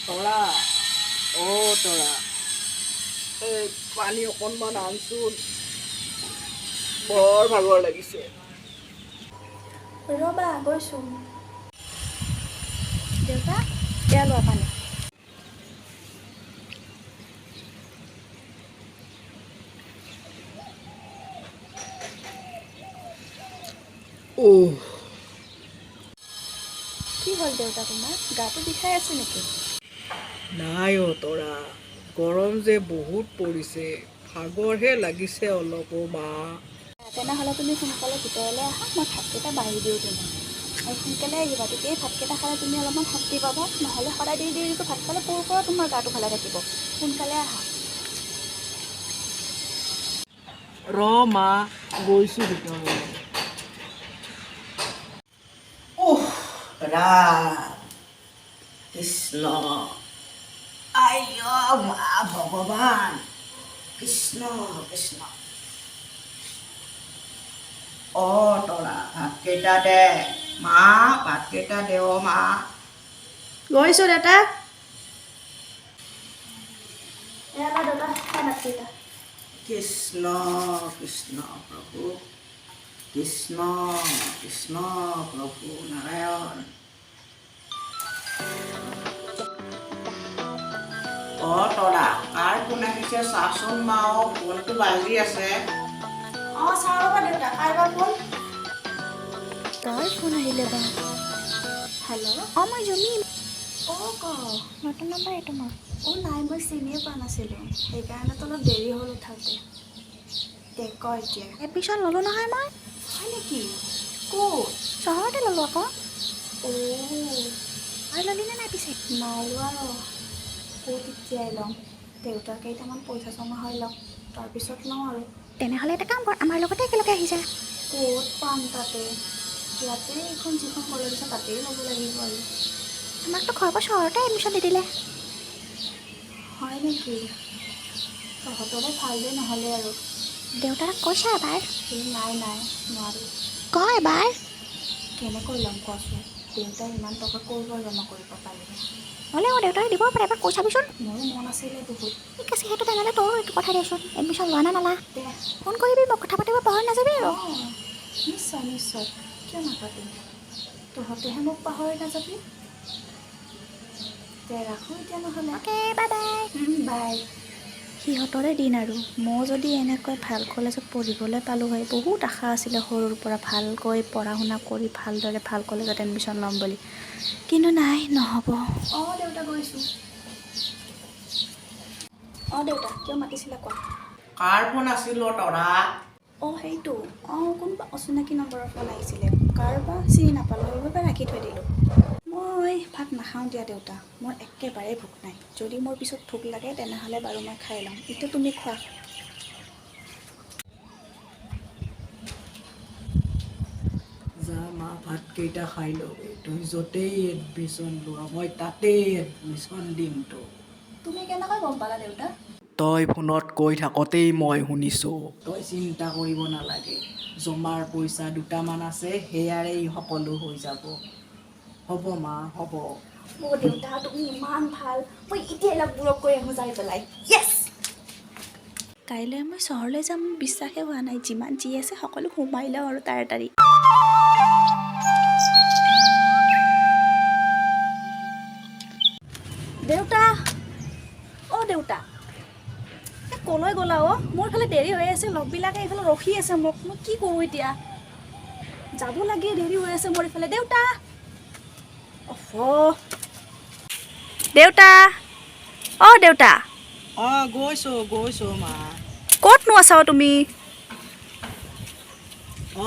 তৰা, অ' তৰা, এই পানী অকণমান আনচোন, বৰ ভাগৰ লাগিছে। ৰ'বা, গৈছোঁ। দেউতা, এয়া লোৱা পানী। অ'। কি হ'ল দেউতা, তোমাৰ গাটো বিষাই আছে নেকি? নাই অ' তৰা, গৰম যে বহুত পৰিছে, ভাগৰহে লাগিছে অলপ অ' মা। তেনেহ'লে তুমি সোনকালে ভিতৰলৈ আহা, মই ভাতকেইটা বাঢ়ি দিওঁ তোমাক। আৰু সোনকালে আহিবা, তেতিয়াই ভাতকেইটা খালে তুমি অলপমান শক্তি পাবা। নহ'লে সদায় দেৰি দেৰিকৈ ভাত খালে ক'ৰ পৰা তোমাৰ গাটো ভালে থাকিব? সোনকালে আহা। ৰ মা, গৈছোঁ ভিতৰলৈ। উফ ৰাম, কৃষ্ণ, আই মা ভগৱান, কৃষ্ণ কৃষ্ণ। অ তৰা, ভাতকেইটা দে মা, ভাতকেইটা দে অ মা। গৈছোঁ দেউতা। এয়া লোৱা দেউতা, খোৱা ভাতকেইটা। কৃষ্ণ কৃষ্ণ প্ৰভু, কৃষ্ণ কৃষ্ণ প্ৰভু নাৰায়ণ। অ তৰা, কাৰ ফোন আহিছে চাচোন মা, অ ফোনটো বাজি আছে। অঁ, চাওঁ ৰ'বা দেউতা, কাৰোবাৰ ফোন। কাৰ ফোন আহিলে বা? হেল্ল'? অঁ, মই জুমি। অঁ, ক। নতুন নম্বৰ এইটো মোৰ। অঁ, নাই, মই চিনিয়ে পোৱা নাছিলোঁ, সেইকাৰণেতো অলপ দেৰি হ'ল উঠাওঁতে। দে, ক এতিয়া। এডমিশ্যন ল'লোঁ নহয় মই। হয় নেকি? ক'ত? চহৰতে ল'লোঁ আকৌ। অ'। আৰু ল'লি নে নাই পিছে? নাই লোৱা ৰ। ক'ত এতিয়াই ল'ম? দেউতাৰ কেইটামান পইচা জমা হৈ লওক, তাৰপিছত লওঁ আৰু। তেনেহ'লে এটা কাম কৰ, আমাৰ লগতে একেলগে আহি যা। ক'ত পাম তাতে? ইয়াতে এইখন যিখন কলেজ আছে, তাতেই ল'ব লাগিব আৰু। আমাকতো ঘৰৰ পৰা চহৰতে এডমিশ্যন দি দিলে। হয় নেকি? তহঁতৰে ভাল দে নহ'লে আৰু। দেউতাক কৈছা এবাৰ? এই নাই নাই, নোৱাৰোঁ। ক এবাৰ। কেনেকৈ ল'ম কোৱাচোন? দেউতাই ইমান টকা ক'ৰ পৰা জমা কৰিব পাৰিব? হ'লেও দেউতাই দিব পাৰে, এবাৰ কৈ চাবিচোন। মোৰো মন আছিলে বহুত। ঠিক আছে, সেইটো তেনেহ'লে তোৰ এইটো কথা দেচোন, এডমিশ্যন লোৱা নে নলা। দে। ফোন কৰিবি মোক, কথা পাতিব পাহৰি নাযাবি আৰু। অঁ, নিশ্চয় নিশ্চয়, কিয় নাপাতিম? তহঁতেহে মোক পাহৰি নাযাবি। দে, ৰাখোঁ এতিয়া নহ'লে। Okay, bye bye. বাই। সিহঁতৰে দিন আৰু, মই যদি এনেকৈ ভাল কলেজত পঢ়িবলৈ পালোঁ হয়। বহুত আশা আছিলে সৰুৰ পৰা ভালকৈ পঢ়া শুনা কৰি ভালদৰে ভাল কলেজত এডমিশ্যন ল'ম বুলি, কিন্তু নাই, নহ'ব। অঁ দেউতা, গৈছোঁ। অঁ দেউতা, কিয় মাতিছিলা কোৱা। কাৰ ফোন আছিল অ তৰা? অঁ, সেইটো, অঁ, কোনোবা অচিনাকি নম্বৰৰ ফোন আহিছিলে, কাৰোবাৰ চিনি নাপালোঁ, সেইবাবে ৰাখি থৈ দিলোঁ। মই ভাত নাখাওঁ দিয়া দেউতা, মোৰ একেবাৰে ভোক নাই। যদি মোৰ পিছত ভোক লাগে, তেনেহ'লে বাৰু মই খাই ল'ম। এতিয়া তুমি খোৱা। যা মা, ভাতকেইটা খাই লগে। তই য'তেই এডমিশ্যন লোৱা, মই তাতেই এডমিশ্যন দিম তোক। তুমি কেনেকৈ গম পালা দেউতা? তই ফোনত কৈ থাকোঁতেই মই শুনিছোঁ। তই চিন্তা কৰিব নালাগে, জমাৰ পইচা দুটামান আছে, সেয়াৰেই সকলো হৈ যাব। হ'ব মা, হ'ব। অ' দেউতা, তুমি ইমান ভাল। মই এতিয়াই লগবোৰক কৈ আহোঁ যাই পেলাই। য়েছ, কাইলৈ মই চহৰলৈ যাম, মোৰ বিশ্বাসে হোৱা নাই। যিমান যি আছে সকলো সোমাই লওঁ আৰু তাড়াতাড়ি। দেউতা, অ' দেউতা, এই ক'লৈ গ'লা অ'? মোৰ এইফালে দেৰি হৈ আছে, লগবিলাকে এইফালে ৰখি আছে মোক। মই কি কৰোঁ এতিয়া? যাব লাগে, দেৰি হৈ আছে মোৰ এইফালে। দেউতা, অহ, দেউতা, অ' দেউতা। অঁ, গৈছোঁ গৈছোঁ মা। ক'তনো আছা অ' তুমি?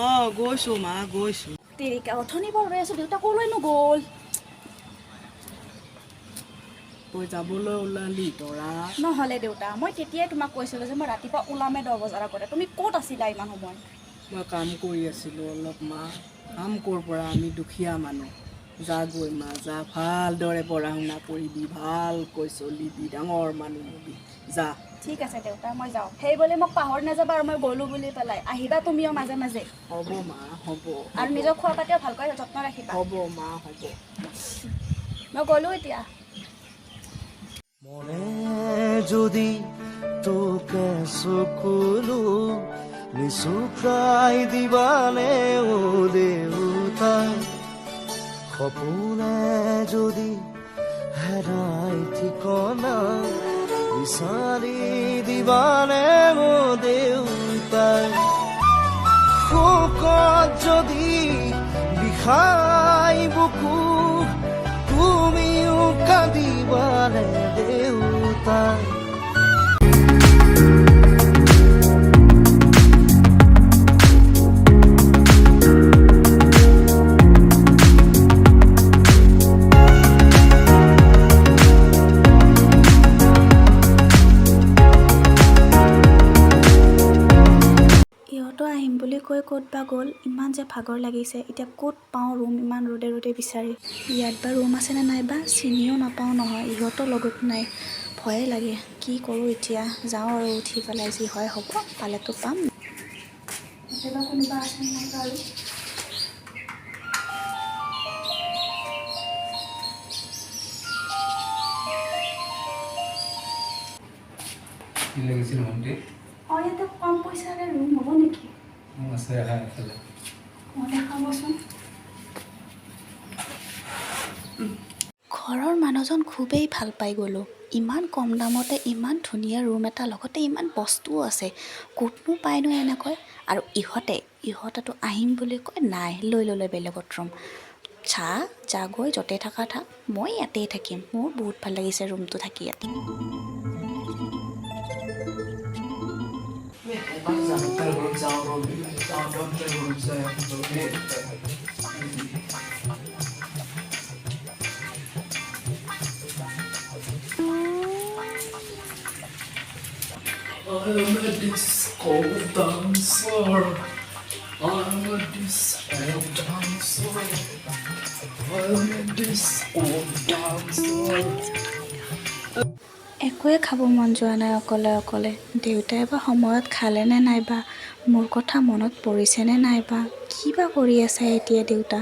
অঁ, গৈছোঁ মা, গৈছোঁ। তেৰিকা, অথনিৰ পৰা ৰৈ আছোঁ, দেউতা ক'লৈনো গ'ল? তই যাবলৈ ওলালি তৰা? নহ'লে দেউতা, মই তেতিয়াই তোমাক কৈছিলোঁ যে মই ৰাতিপুৱা ওলামে 10 বজাৰ আগতে। তুমি ক'ত আছিলা ইমান সময়? মই কাম কৰি আছিলোঁ অলপ মা। কাম ক'ৰ পৰা, আমি দুখীয়া মানুহ। যা গৈ মা, যা, ভালদৰে পঢ়া শুনা কৰিবি, ভালকৈ চলিবি, ডাঙৰ মানুহ হ'বি, যা। ঠিক আছে দেউতা, মই যাওঁ। সেই বুলি মোক পাহৰি নাযাবা আৰু মই গ'লো বুলি পেলাই। আহিবা তুমিও মাজে মাজে। হ'ব মা, হ'ব। আৰু নিজৰ খোৱা পাতিও ভালকৈ যত্ন ৰাখিবা। হ'ব মা, হ'ব। মই গ'লো এতিয়া। মনে যদি তোকে চকুলো নিচুকাই দিবানে ও দেউতা, সপোনে যদি হেৰাই ঠিকনা বিচাৰি দিবানে ও দেউতা, শোকত যদি বিষাই বুকু তুমিও কান্দিবানে দেউতা। ইহঁতো আহিম বুলি কৈ ক'ত বা গ'ল। ইমান যে ভাগৰ লাগিছে, এতিয়া ক'ত পাওঁ ৰুম ইমান ৰ'দে ৰ'দে বিচাৰি। ইয়াত বা ৰুম আছেনে নাইবা চিনিও নাপাওঁ নহয়, ইহঁতো লগত নাই, ভয়ে লাগে। কি কৰোঁ এতিয়া? যাওঁ আৰু উঠি পেলাই, যি হয় হ'ব, পালেতো পাম। ইয়াতে বা কোনোবা আছেনে নাইবা আৰু। কি লাগিছিল ভণ্টি? অঁ, ইয়াতে কম পইচাৰে ৰুম হ'ব নেকি? অঁ, আছে, আহা এইফালে। অঁ, দেখাবচোন। ঘৰৰ মানুহজন খুবেই ভাল পাই গ'লোঁ। ইমান কম দামতে ইমান ধুনীয়া ৰুম এটা, লগতে ইমান বস্তুও আছে, ক'তনো পায়নো এনেকৈ? আৰু ইহঁতেতো আহিম বুলি কয় নাই, লৈ ল'লে বেলেগত ৰুম। যা যাগৈ, য'তে থাকা থাক, মই ইয়াতেই থাকিম। মোৰ বহুত ভাল লাগিছে ৰুমটো থাকি ইয়াত। এবাৰ জানতাৰ ঘৰত যাওঁ ৰবি, জানতাৰ ঘৰত যাওঁ Ravi. I'm a disco dancer. I'm a disco dancer. I'm a disco dancer. একোৱে খাব মন যোৱা নাই অকলে অকলে। দেউতাই বা সময়ত খালেনে নাইবা, মোৰ কথা মনত পৰিছেনে নাইবা, কি বা কৰি আছে এতিয়া দেউতা?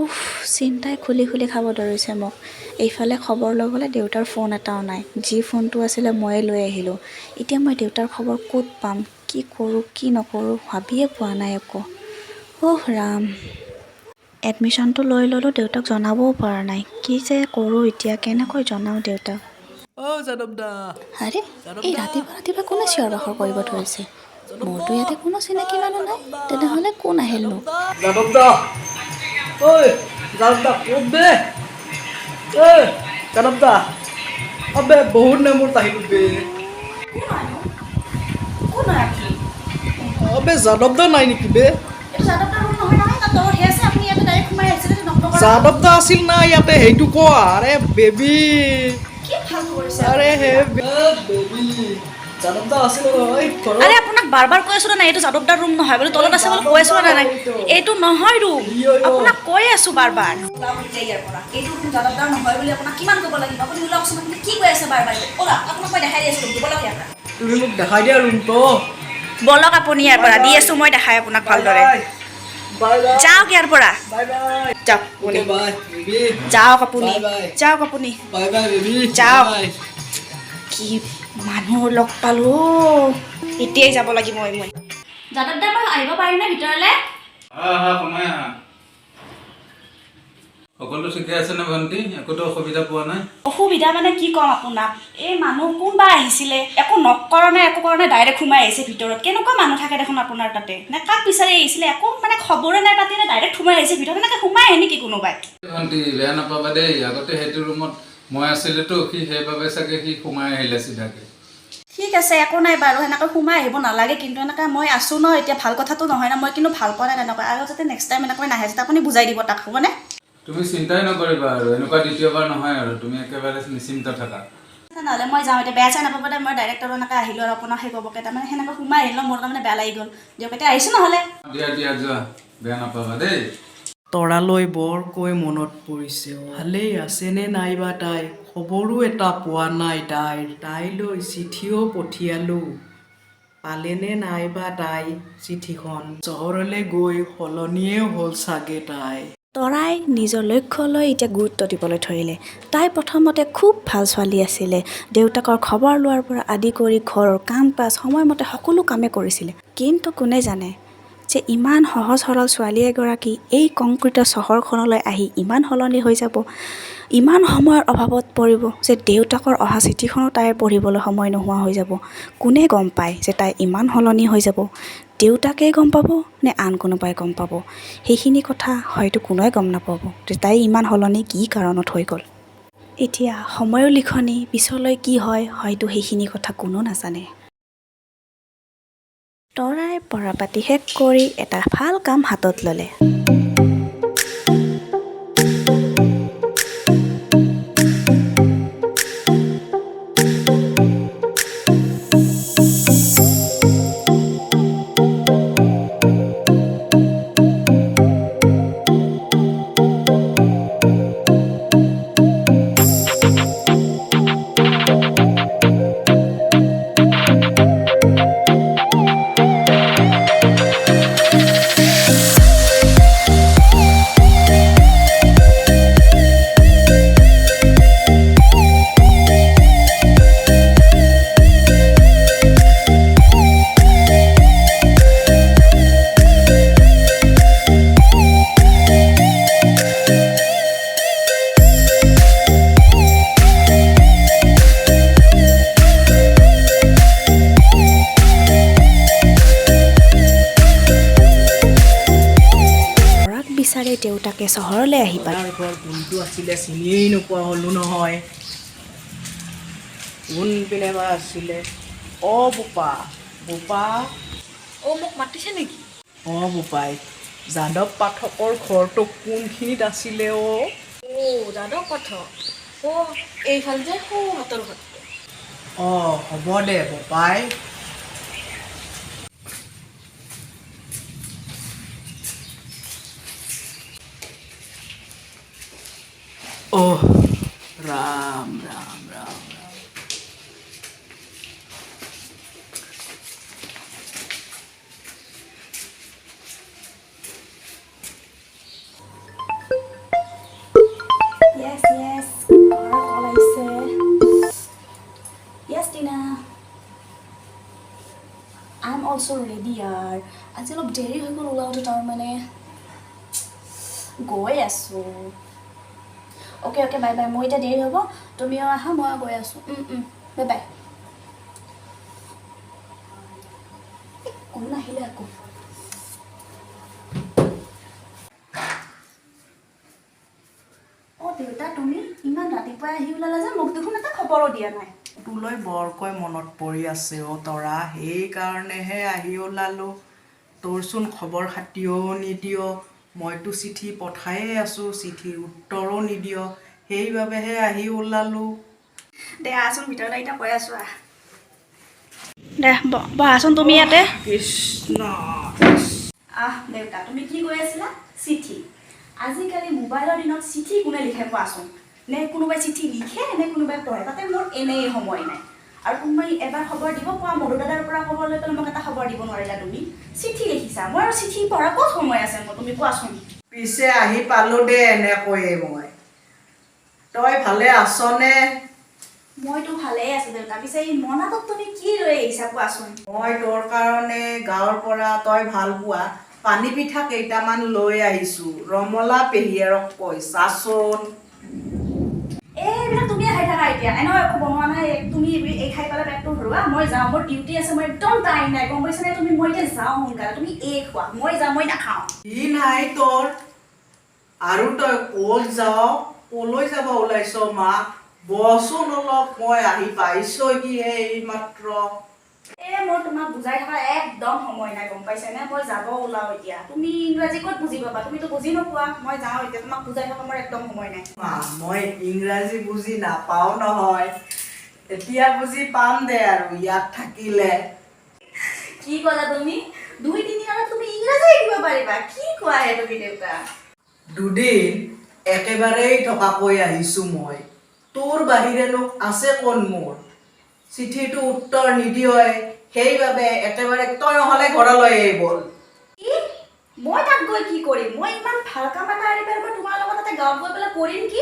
উফ, চিন্তাই খুলি খুলি খাব ধৰিছে মোক। এইফালে খবৰ ল'বলৈ দেউতাৰ ফোন এটাও নাই। যি ফোনটো আছিলে ময়ে লৈ আহিলোঁ। এতিয়া মই দেউতাৰ খবৰ ক'ত পাম? কি কৰোঁ কি নকৰোঁ ভাবিয়ে পোৱা নাই একো। অহ ৰাম, এডমিশ্যনটো লৈ ল'লোঁ, দেউতাক জনাবও পৰা নাই। কি যে কৰোঁ এতিয়া, কেনেকৈ জনাওঁ দেউতাক? অ' যাদৱ দা। আৰে, এই ৰাতিপুৱা ৰাতিপুৱা কোনে চিঞৰ বাখৰ কৰিব ধৰিছে? মোৰতো ইয়াতে কোনো চিনাকি মানুহ নাই, তেনেহ'লে কোন আহিলনো? যাদৱ দা, ঐ যাদৱ দা, ক'ত বে? ঐ যাদৱ দা, আবে বহুত দিনৰ মূৰত আহিলো বে। কোন হয় আপুনি? আবে যাদৱ দা নাই নেকি বে? এইটো যাদৱ দাৰ ৰুম নহয় নহয়, তাত তলত আছে। আপুনি ইয়াতে ডাইৰেক্ট সোমাই আহিছে, নক নকৰা। যাদৱ দা আছিল না ইয়াতে, সেইটো ক। আৰে বেবী। কি ফাল্টু কৰিছে? আৰে হে বেবী, যাদৱ দা আছিল নহয় ঘৰত? আৰে, আপোনাক বাৰ বাৰ কৈ আছো নাই, এইটো যাদৱ দাৰ ৰুম নহয় বুলি, তলত আছে বুলি কৈ আছো না নাই? এইটো নহয় ৰুম, আপোনাক কৈ আছো বাৰ বাৰ। ওলাওক এতিয়া ইয়াৰ পৰা। এইটো ৰুম যাদৱ দাৰ নহয় বুলি আপোনাক কিমান ক'ব লাগিব? আপুনি ওলাওকচোন। আপুনি কি কৈ আছে বাৰ বাৰ? ওলাওক, আপোনাক মই দেখাই দি আছো ৰুমটো। বলক ইয়াৰ পৰা। তুমি মোক দেখাই দিয়া ৰুমটো। বলক আপুনি ইয়াৰ পৰা, দি আছো মই দেখাই আপোনাক ভালদৰে। Bye bye. যাওক ইয়াৰ পৰা। Bye bye. যাওক আপুনি। বাই বেবী। যাওক আপুনি। Bye bye. যাওক আপুনি। Bye bye baby. যাওক। বাই। কি মানুহ লগ পালো, এতিয়াই যাব লাগিব মই। যাদৱ দা, মই আহিব পাৰিম নে ভিতৰলে? আহা আহা, সোমাই আহা। সকলো ঠিকে আছেনে ভণ্টি? একোতো অসুবিধা পোৱা নাই? অসুবিধা মানে কি ক'ম আপোনাক। এই মানুহ কোনোবা আহিছিলে, একো নক কৰা নাই, একো কৰা নাই, ডাইৰেক্ট সোমাই আহিছে ভিতৰত। কেনেকুৱা মানুহ থাকে দেখোন আপোনাৰ তাতে? নে কাক বিচাৰি আহিছিলে, একো মানে খবৰে নাই পাতি নাই, ডাইৰেক্ট সোমাই আহিছে ভিতৰত। এনেকৈ সোমাই আহে নেকি কোনোবাই? ভণ্টি, বেয়া নাপাবা দেই, আগতে সেইটো ৰুমত মই আছিলোতো, সি সেইবাবে চাগে সি সোমাই আহিলে চিধাকে। ঠিক আছে, একো নাই বাৰু। সেনেকৈ সোমাই আহিব নালাগে কিন্তু। এনেকৈ মই আছোঁ ন এতিয়া, ভাল কথাটো নহয় না। মই কিন্তু ভাল পোৱা নাই তেনেকৈ। আৰু যাতে নেক্সট টাইম এনেকৈ নাহে যাতে, আপুনি বুজাই দিব তাক, হ'বনে? তুমি চিন্তাই নকৰিবা আৰু, এনেকুৱা দ্বিতীয়বাৰ নহয় আৰু। তুমি একেবাৰে নিশ্চিন্ত থাকা। নহ'লে মই যাওঁ এতিয়া। বেয়া চেয়া নাপাব দে, মই ডাইৰেক্ট আৰু এনেকৈ আহিলোঁ আৰু আপোনাক সেই ক'বকে তাৰমানে সেনেকৈ সোমাই আহিলোঁ, মোৰ তাৰমানে বেয়া লাগি গ'ল। দিয়ক, এতিয়া আহিছোঁ নহ'লে। দিয়া দিয়া, যোৱা, বেয়া নাপাবা দেই। তৰালৈ বৰকৈ মনত পৰিছে অ'। ভালেই আছেনে নাইবা তাই, খবৰো এটা পোৱা নাই তাইৰ। তাইলৈ চিঠিও পঠিয়ালোঁ, পালেনে নাইবা তাই চিঠিখন। চহৰলৈ গৈ সলনিয়ে হ'ল চাগে তাই। তৰাই নিজৰ লক্ষ্যলৈ এতিয়া গুৰুত্ব দিবলৈ ধৰিলে। তাই প্ৰথমতে খুব ভাল ছোৱালী আছিলে। দেউতাকৰ খবৰ লোৱাৰ পৰা আদি কৰি ঘৰৰ কাম কাজ সময়মতে সকলো কামে কৰিছিলে। কিন্তু কোনে জানে যে ইমান সহজ সৰল ছোৱালী এগৰাকী এই কংক্ৰিটৰ চহৰখনলৈ আহি ইমান সলনি হৈ যাব, ইমান সময়ৰ অভাৱত পৰিব যে দেউতাকৰ অহা চিঠিখনো তাইৰ পঢ়িবলৈ সময় নোহোৱা হৈ যাব। কোনে গম পায় যে তাই ইমান সলনি হৈ যাব? দেউতাকেই গম পাব নে আন কোনোবাই গম পাব? সেইখিনি কথা হয়তো কোনোৱে গম নাপাব যে তাই ইমান সলনি কি কাৰণত হৈ গ'ল। এতিয়া সময়ৰ লিখনি, পিছলৈ কি হয় হয়তো সেইখিনি কথা কোনো নাজানে। তৰাই পঢ়া পাতি শেষ কৰি এটা ভাল কাম হাতত ল'লে। তৰাক বিচাৰি দেউতাকে চহৰলৈ আহি পালে। তাৰ ঘৰ কোনটো আছিলে চিনিয়েই নোপোৱা হ'লো নহয়। কোন পিনে বা আছিলে? অ' বোপা, বোপা। অ', মোক মাতিছে নেকি? অ' বোপাই, যাদৱ পাঠকৰ ঘৰটো কোনখিনিত আছিলে অ'? অ' যাদৱ পাঠক, অ' এইফাল যে সৌ হাতৰ ঘৰটো। অ' হ'ব দে বোপাই। অহ ৰাম ৰাম ৰাম ৰাম। য়েছ য়েছ, ঘৰৰ কল আহিছে। Yes Tina, I am also ready ইয়াৰ। আজি অলপ দেৰি হৈ গ'ল ওলাওঁতে, তাৰমানে গৈ আছোঁ। Okay okay, bye bye. মোৰ এতিয়া দেৰি হ'ব, তুমিও আহা, ময়ো গৈ আছোঁ। Bye bye. কোন আহিলে আকৌ? অ' দেউতা, তুমি ইমান ৰাতিপুৱাই আহি ওলালা যে, মোক দেখোন এটা খবৰো দিয়া নাই। তোলৈ বৰকৈ মনত পৰি আছে অ' তৰা, সেইকাৰণেহে আহি ওলালোঁ। তোৰচোন খবৰ খাতিও নিদিয়। মইতো চিঠি পঠায়ে আছোঁ, চিঠিৰ উত্তৰো নিদিয়, সেইবাবেহে আহি ওলালোঁ। দে আহচোন ভিতৰলৈ, এতিয়া কৈ আছোঁ, আহ। দে বহাচোন তুমি ইয়াতে। কৃষ্ণ। আহ দেউতা, তুমি কি কৈ আছিলা? চিঠি। আজিকালি মোবাইলৰ দিনত চিঠি কোনে লিখে কোৱাচোন? নে কোনোবাই চিঠি লিখে নে কোনোবাই পঢ়ে? তাতে মোৰ এনেই সময় নাই। আৰু কোনোবাই এবাৰ খবৰ দিব কোৱা, মধু দাদাৰ পৰা খবৰ লৈ পেলাই মোক এটা খবৰ দিব নোৱাৰিলা। তুমি চিঠি লিখিছা, মই আৰু চিঠি পঢ়া ক'ত সময় আছে মোৰ, তুমি কোৱাচোন? পিছে আহি পালোঁ দে এনেকৈয়ে মই। তই ভালে আছনে? মইতো ভালেই আছো দেউতা। পিছে এই মনাটোত তুমি কি লৈ আহিছা কোৱাচোন? মই তোৰ কাৰণে গাঁৱৰ পৰা তই ভাল পোৱা পানী পিঠা কেইটামান লৈ আহিছোঁ। ৰমলা পেহীয়েৰক কৈ চাচোন। এইবিলাক তুমিয়ে খাই থাকা এতিয়া। এনেও একো বনোৱা নাই। তুমি এই খাই পেলাই পেটটো ভৰোৱা। মই যাওঁ, মোৰ ডিউটি আছে, মই একদম টাইম নাই, গম পাইছানে তুমি? মই এতিয়া যাওঁ সোনকালে। তুমি এই খোৱা, মই যাওঁ, মই নাখাওঁ। কি নাই তোৰ আৰু? তই ক'ত যাৱ, কলৈ যাব ওলাইছ মা? বহচোন অলপ, মই আহি পাইছোহিহে এইমাত্ৰ। এই মোৰ তোমাক বুজাই থকা একদম সময় নাই, গম পাইছানে? মই যাব ওলাওঁ এতিয়া। তুমি ইংৰাজী ক'ত বুজি পাবা? তুমিতো বুজি নোপোৱা। মই যাওঁ এতিয়া, তোমাক বুজাই থকা মোৰ একদম সময় নাই। মা, মই ইংৰাজী বুজি নাপাওঁ নহয়, এতিয়া বুজি পাম দে আৰু ইয়াত থাকিলে। কি ক'লা তুমি? 2-3 দিনত তুমি ইংৰাজী শিকিব পাৰিবা? কি কোৱাহে তুমি দেউতা? দুদিন একেবাৰেই থকাকৈ আহিছোঁ মই। তোৰ বাহিৰেনো আছে কোন মোৰ? চিঠিটো উত্তৰ নিদিয়ই, সেইবাবে একেবাৰে তই নহ'লে ঘৰলৈ ব'ল। কি? মই তাত গৈ কি কৰিম? মই ইমান ভাল কাম এটা এৰি পেলাই মই তোমাৰ লগত তাতে গাঁৱত গৈ পেলাই কৰিম কি?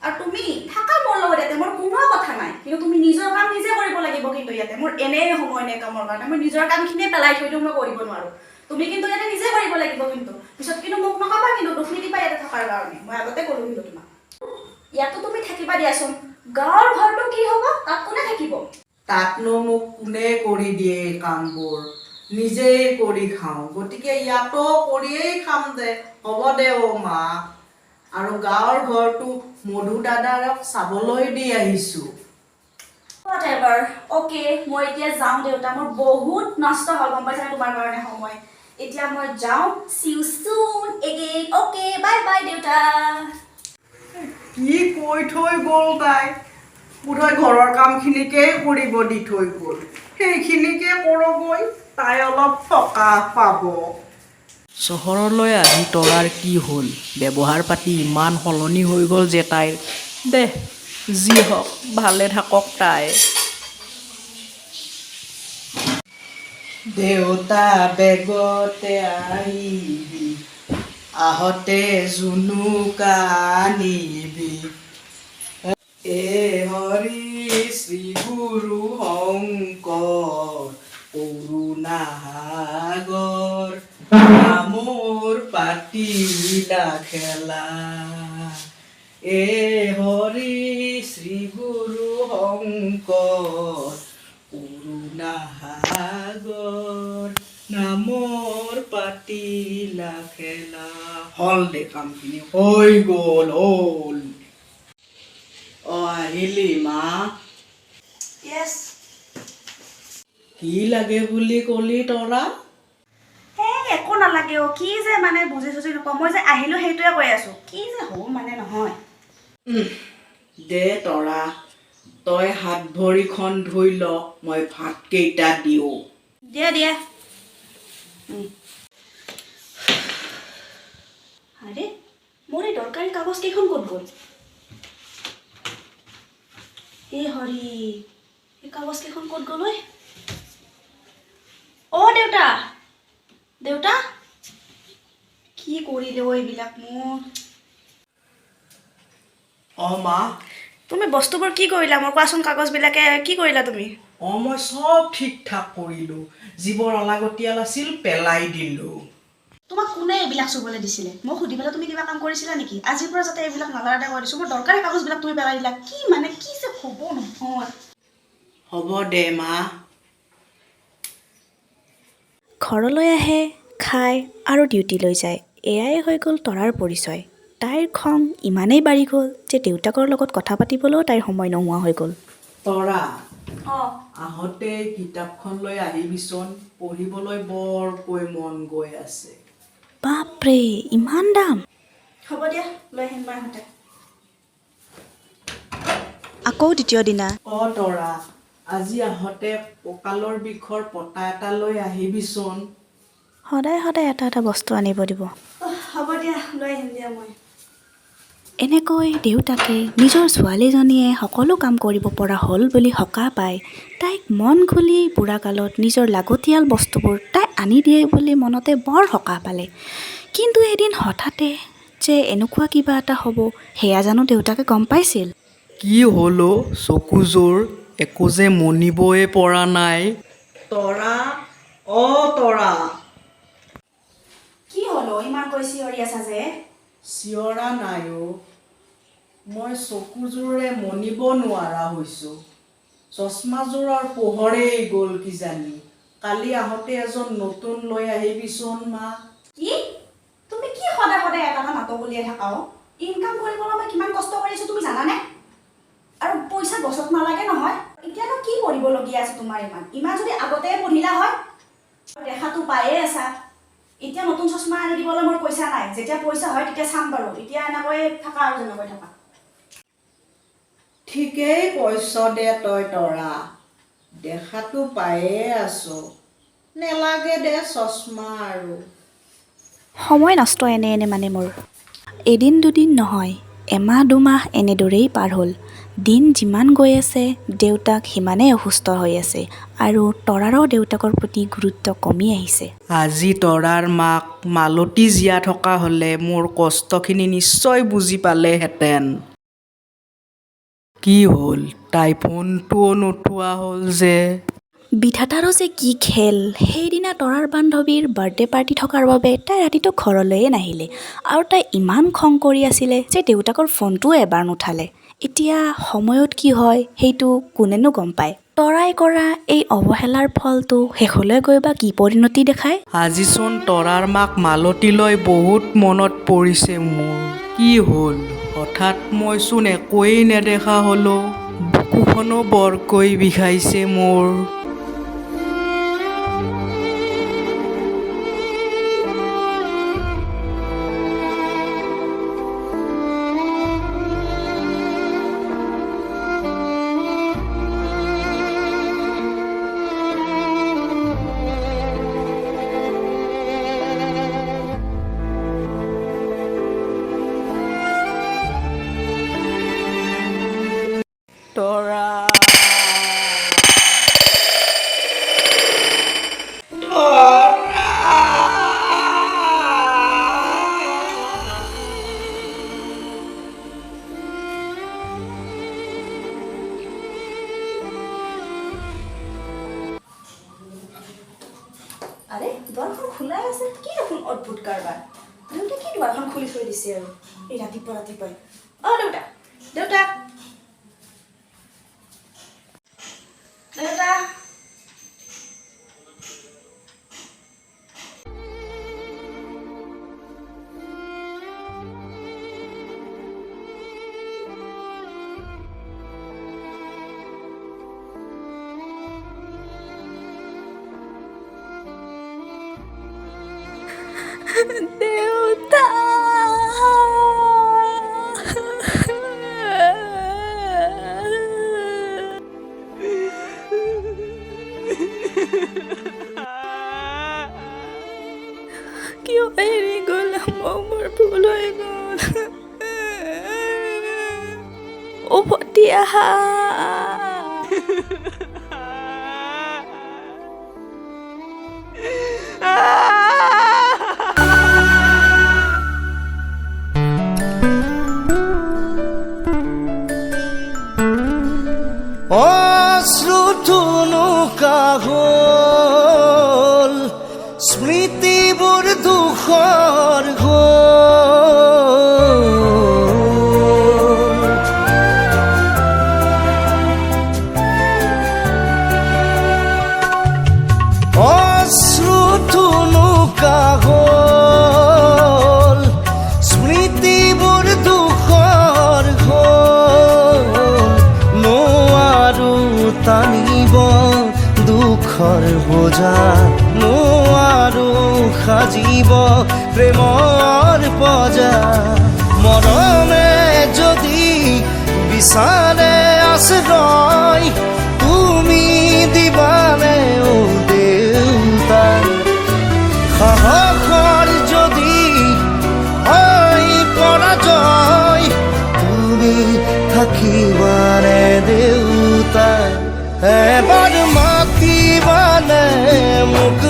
আৰু তুমি থাকা মোৰ লগত ইয়াতে, মোৰ কোনো কথা নাই, কিন্তু তুমি নিজৰ কাম নিজে কৰিব লাগিব। কিন্তু ইয়াতে মোৰ এনেই সময় নাই কামৰ কাৰণে, মই নিজৰ কামখিনিয়ে পেলাই থৈ দিওঁ, মই কৰিব নোৱাৰোঁ। তুমি কিন্তু ইয়াতে নিজে কৰিব লাগিব কিন্তু, পিছত কিন্তু মোক নকবা কিন্তু, দুখ নিদিবা ইয়াতে থকাৰ কাৰণে, মই আগতে ক'লো কিন্তু তোমাক। ইয়াতো তুমি থাকিবা দিয়াচোন, গাঁৱৰ ঘৰটো কি হ'ব? তাত কোনে থাকিব? তাতনো মোক কোনে কৰি দিয়ে এই কামবোৰ? নিজেই কৰি খাওঁ, গতিকে ইয়াতো কৰিয়েই খাম দে। হ'ব দে অ' মা। আৰু গাঁৱৰ ঘৰটো মধু দাদাৰক চাবলৈ দি আহিছোঁ। What ever, okay, মই এতিয়া যাওঁ দেউতা, মোৰ বহুত নষ্ট হ'ল গম পাইছানে তোমাৰ কাৰণে সময়। এতিয়া মই যাওঁ, see you soon again, okay, bye bye দেউতা। কি কৈ থৈ গ'ল তাই? বোধহয় ঘৰৰ কামখিনিকেই কৰিব দি থৈ গ'ল। সেইখিনিকে কৰোগৈ, তাই অলপ সকাহ পাব। চহৰলৈ আহি তৰাৰ কি হ'ল? ব্যৱহাৰ পাতি ইমান সলনি হৈ গ'ল যে তাইৰ। দে, যি হওক, ভালে থাকক তাই। দেউতা, বেগতে আহিবি, আহতে জুনুকা আনিবি। এ হৰি শ্ৰী গুৰু শংকৰ, কৰুণাসাগৰ, নামৰ পাতিলা খেলা। এ হৰি শ্ৰী গুৰু শংকৰ, কৰুণাসাগৰ, নামৰ পাতিলা খেলা। হ'ল দে, কামখিনি হৈ গ'ল, হ'ল। অ, আহিলি মা? য়েছ। কি লাগে বুলি কলি তৰা? এই একো নালাগে অ'। কি যে মানে বুজি চুজি নোপোৱা, মই যে আহিলোঁ সেইটোৱে কৈ আছোঁ। কি যে হ'ব মানে নহয়। দে তৰা, তই হাত ভৰিখন ধুই ল, মই ভাতকেইটা দিওঁ। দিয়া দিয়া। আৰে, মোৰ এই দৰকাৰী কাগজ কেইখন ক'ত গ'ল? এই হৰি, এই কাগজ কেইখন ক'ত গ'ল ঐ? অ' দেউতা, দেউতা, কি কৰিলে অ' এইবিলাক মোৰ? অ মা। তুমি বস্তুবোৰ কি কৰিলা মোৰ কোৱাচোন, কাগজবিলাকে কি কৰিলা তুমি? অ, মই চব ঠিক ঠাক কৰিলোঁ, যিবোৰ অলাগতিয়াল আছিল পেলাই দিলোঁ। তোমাক কোনে এইবিলাক চুবলৈ দিছিলে? মোক সুধি পেলাই তুমি কিবা কাম কৰিছিলা নেকি? আজিৰ পৰা যাতে এইবিলাক নালাগে কৈ দিছোঁ। মোৰ দৰকাৰী কাগজবিলাক তুমি পেলাই দিলা। কি মানে কি যে হ'ব নহয়। হ'ব দে মা। ঘৰলৈ আহে, খায় আৰু ডিউটিলৈ যায়। এয়াই হৈ গ'ল তৰাৰ পৰিচয়। তাইৰ খং ইমানেই বাঢ়ি গ'ল যে দেউতাকৰ লগত কথা পাতিবলৈও তাইৰ সময় নোহোৱা হৈ গ'ল। তৰা, অঁ। আহোঁতে কিতাপখন লৈ আহিবিচোন, পঢ়িবলৈ বৰকৈ মন গৈ আছে। বাপৰে, ইমান দাম! হ'ব দিয়া, লৈ আহিম মই আহোঁতে। আকৌ দ্বিতীয় দিনা। অ তৰা, আজি আহোঁতে কঁকালৰ বিষৰ পতা এটা লৈ আহিবিচোন। সদায় সদায় এটা এটা বস্তু আনিব দিব। হ'ব দিয়া, লৈ আহিম দিয়া মই। এনেকৈ দেউতাকে নিজৰ ছোৱালীজনীয়ে সকলো কাম কৰিব পৰা হ'ল বুলি সকাহ পাই তাইক মন খুলি বুঢ়াকালত নিজৰ লাগতিয়াল বস্তুবোৰ তাই আনি দিয়ে বুলি মনতে বৰ সকাহ পালে। কিন্তু এদিন হঠাতে যে এনেকুৱা কিবা এটা হ'ব, সেয়া জানো দেউতাকে গম পাইছিল? কি হ'ল অ' চকুযোৰ? একো যে মনিবই পৰা নাই। তৰা, অ তৰা। কি হ'ল অ', ইমানকৈ চিঞৰি আছা যে? চিঞৰা নাই অ', মই চকুযোৰে মনিব নোৱাৰা হৈছোঁ। চশমাযোৰৰ পোহৰেই গ'ল কিজানি। কালি আহোঁতে এজন নতুন লৈ আহিবিচোন মা। কি? তুমি কি সদায় সদায় এটা এটা নাটক উলিয়াই থাকা অ'? ইনকাম কৰিবলৈ মই কিমান কষ্ট কৰি আছোঁ তুমি জানানে? আৰু পইচা গছত নালাগে নহয়। এতিয়ানো কি পঢ়িবলগীয়া আছে তোমাৰ ইমান? ইমান যদি আগতে পঢ়িলা হয়। দেখাটো পায়ে আছা। এতিয়া নতুন চশমা আনি দিবলৈ মোৰ পইচা নাই। যেতিয়া পইচা হয় তেতিয়া চাম বাৰু, এতিয়া এনেকৈয়ে থাকা আৰু যেনেকৈ থাকা। ঠিকেই কৈছ দে তই তৰা, দেখাটো পায়ে আছ। নেলাগে দে চশমা আৰু। সময় নষ্ট এনে এনে মানে মোৰ। এদিন দুদিন নহয়, এমাহ দুমাহ এনেদৰেই পাৰ হ'ল। দিন যিমান গৈ আছে, দেউতাক সিমানেই অসুস্থ হৈ আছে আৰু তৰাৰো দেউতাকৰ প্ৰতি গুৰুত্ব কমি আহিছে। আজি তৰাৰ মাক মালতী জীয়াই থকা হ'লে মোৰ কষ্টখিনি নিশ্চয় বুজি পালেহেঁতেন। কি হ'ল, তাই ফোনটোও নুঠোৱা হ'ল যে? বিধাতাৰো যে কি খেল! সেইদিনা তৰাৰ বান্ধৱীৰ বাৰ্থডে পাৰ্টি থকাৰ বাবে তাই ৰাতিটো ঘৰলৈয়ে নাহিলে আৰু তাই ইমান খং কৰি আছিলে যে দেউতাকৰ ফোনটোও এবাৰ নুঠালে। এতিয়া সময়ত কি হয়, সেইটো কোনেনো গম পায়? তৰাই কৰা এই অৱহেলাৰ ফলটো শেষলৈ গৈ বা কি পৰিণতি দেখায়। আজিচোন তৰাৰ মাক মালতীলৈ বহুত মনত পৰিছে মোৰ। কি হ'ল, হঠাৎ মইচোন একোৱেই নেদেখা হ'লো? বুকুখনো বৰকৈ বিষাইছে মোৰ। তৰা। আৰে, দুৱাৰখন খোলাই আছে, কি দেখোন অদ্ভুত কাৰবাৰ! দেউতা, কি দুৱাৰখন খুলি থৈ দিছে আৰু এই ৰাতিপুৱা ৰাতিপুৱাই? অ দেউতা, দেউতা, দেউতা! দেউতা! কিয় এৰি গ'ল মোক? মোৰ ভুল হৈ গ'ল। উভতি আহা। অশ্ৰুঠুনুকা হ'ল, স্মৃতিবোৰ দুখৰ হ'ল। অশ্ৰুঠুনুকা হ'ল, স্মৃতিবোৰ দুখৰ হ'ল। নোৱাৰো টানিব দুখৰ বোজা, নোৱাৰো সাজিব প্ৰেমৰ পজা। মৰমে যদি বিচাৰে আশ্ৰয়, তুমি দিবানে অ দেউতা? সাহসৰ যদি হয় পৰাজয়, তুমি থাকিবানে দেউতা? এবাৰ মাতিবানে মোক?